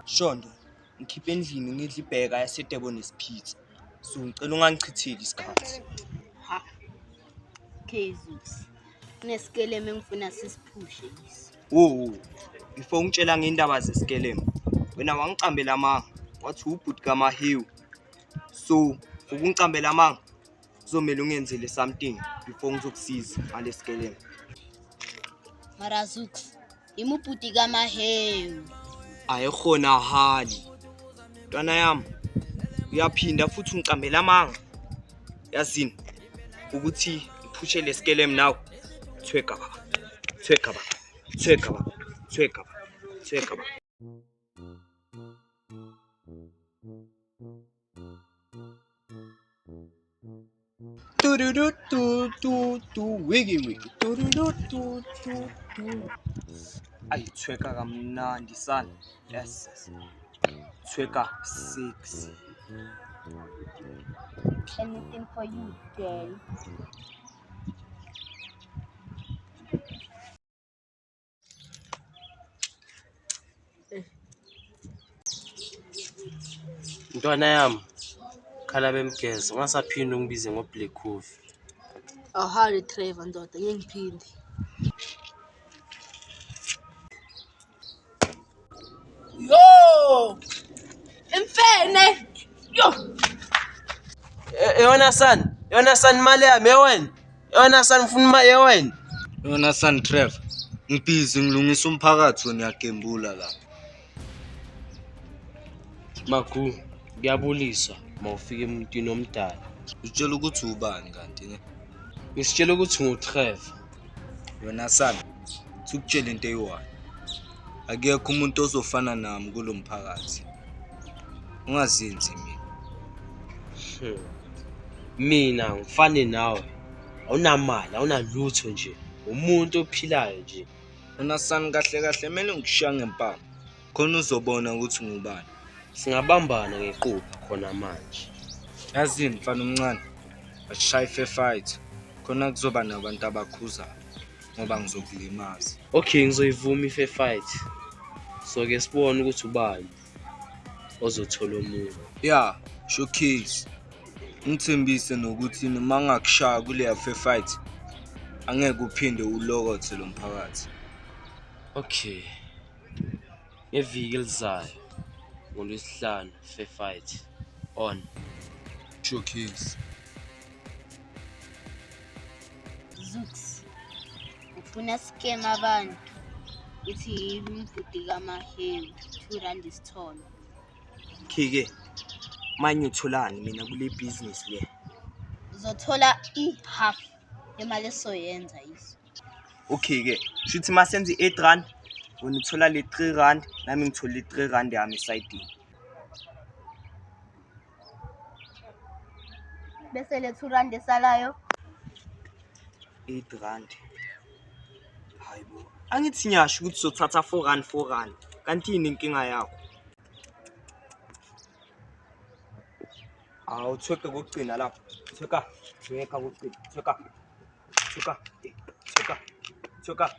Shondo, ngikhiphe endlini ngidla ibheka yaseDebo nesiphitha. So ngicela ungangichitheli isikhathi. Ha. Jesus. Kunesikeleme engifuna sisiphushe yiso. Wo, before ungitshela ngendaba zesikeleme, wena wangicambela amanga, wathi ubhuti kaMahewu. So, ukungicambela amanga, kuzomele ungenzele something before ngizokusiza ngalesikeleme. Mara Zuks, imubhuti kaMahewu. Ayikhona hali. Ntwana yami, uyaphinda futhi ungicambela amanga. Yazini ukuthi ngiphushe lesikeleme nawe. Thweka baba. Thweka baba. Thweka baba. Thweka baba. Thweka baba. Tu tu tu tu wiki wiki. Tu tu tu tu. Ayithweka kamnandi sana. Yes. Yes. Thweka 6. Anything for you, girl. Ntwana yami, khala bemgeza, ungasaphinde ungibize ngo-Black Coffee. Awuhali Trevor ndoda, ngeke ngiphinde. Yo! Imfene! Yo! Yona son, yona son imali yami yewena. Yona son ngifuna imali yewena. Yona son Trevor, ngibhizi ngilungisa umphakathi wena uyagembula la. Magu, kuyabuliswa mawufika emuntwini omdala. Utshela ukuthi ubani kanti ne? Ngisitshela ukuthi nguTrevor. Wena son, sikutshela into eyi-one. Akekho umuntu ozofana nami kulo mphakathi. Ungazenzi mina. Mina ngifane nawe. Awunamali, awunalutho nje. Umuntu ophilayo nje. Wena son kahle kahle kumele ngikushiya ngempama. Khona uzobona ukuthi ngubani. Singabambana ngequpha khona manje. Yazini mfana omncane, asishaye fair fight. Khona kuzoba nabantu abakhuzayo ngoba ngizokulimaza. Okay, ngizoyivuma i-fair fight. So ke sibone ukuthi ubani ozothola omunye. Ya, showcase. Ngithembise nokuthi noma ngakushaya kuleya fair fight angeke uphinde ulokothe lo mphakathi. Okay. Ngeviki elizayo ngolwesihlanu fair fight on. Showcase. Zuks. Ufuna scam abantu. Uthi imubhuti kaMahewu, 2 rand isitholo. Khike, manje utholani mina kule business le? Uzothola i-half yemali esoyenza yiso. Okay ke, shuthi masenze i-8 rand, wena uthola le 3 rand, nami ngithola i-3 rand yami esayidini. Bese le 2 rand esalayo 8 rand. Hayibo. Angithi ngiyasho ukuthi sothatha 4 rand 4 rand. Kanti yini inkinga yakho? Awu thweka kokugcina lapho. Thweka, thweka kokugcina. Thweka. Thweka. Thweka. Thweka.